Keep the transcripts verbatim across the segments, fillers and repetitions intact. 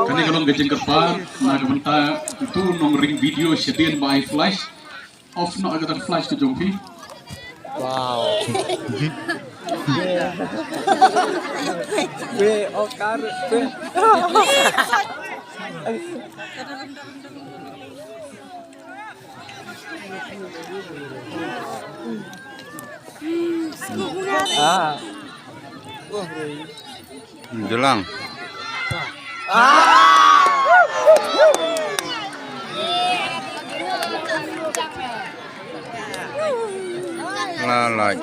Kane ka long ka jingkyrpad na ka bynta itu nongring video shadien ba ai flash. Off noh ka flash ka jong phi. Wow. Be okar be. Ah. Jelang. La lai.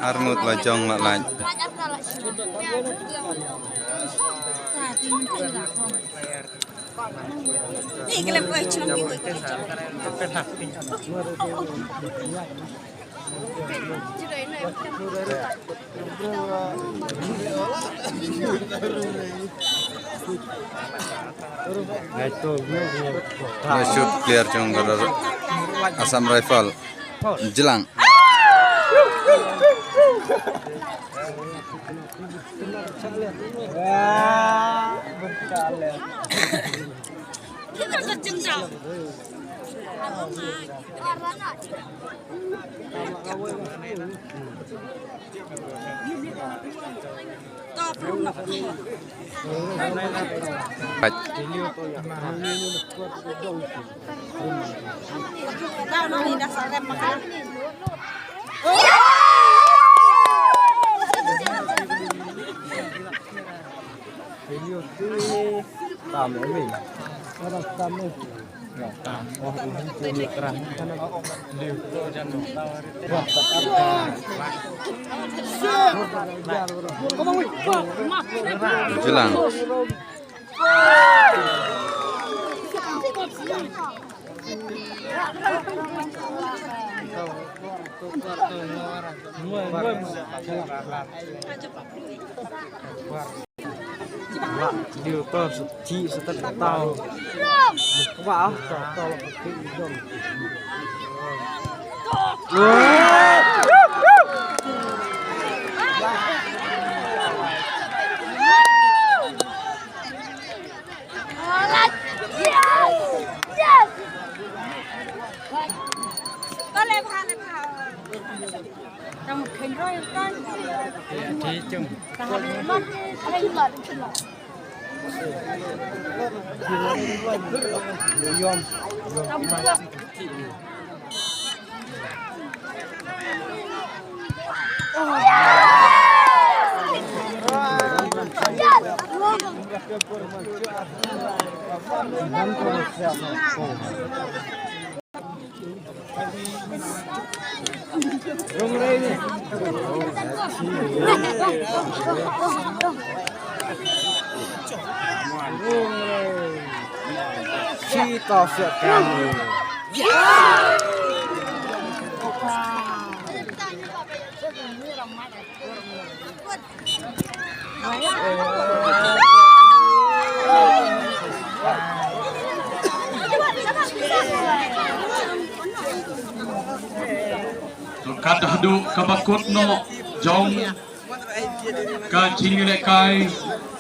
Arngut la jong la lait. Ngai shoot player jong ka Assam Rifle. Jelang. Jelang. Kat haduh kaba kut noh jong ka jingïalehkai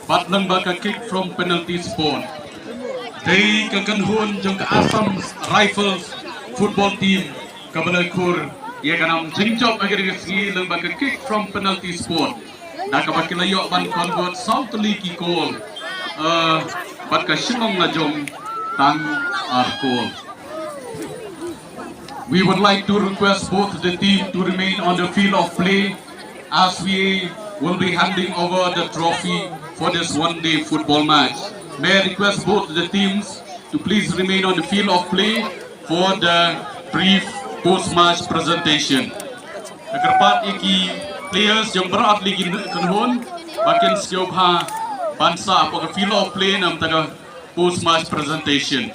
bad lyngba ka kick from penalty spot. Dei ka kynhun jong ka Assam Rifles football team kaba la khur ïa ka nam jingjop ha kane ka sngi lyngba ka kick from penalty spot. Da kaba ki la ïoh ban convert saw tylli ki goal. Uh, bad ka Shillong la jong tang ar goal. We would like to request both the team to remain on the field of play as we will be handing over the trophy for this one-day football match. May I request both the teams to please remain on the field of play for the brief post-match presentation. Ka kyrpad ïa ki players jong baroh ar tylli ki kynhun ba kin sngewbha ban sah hapoh ka field of play na ka bynta ka post-match presentation.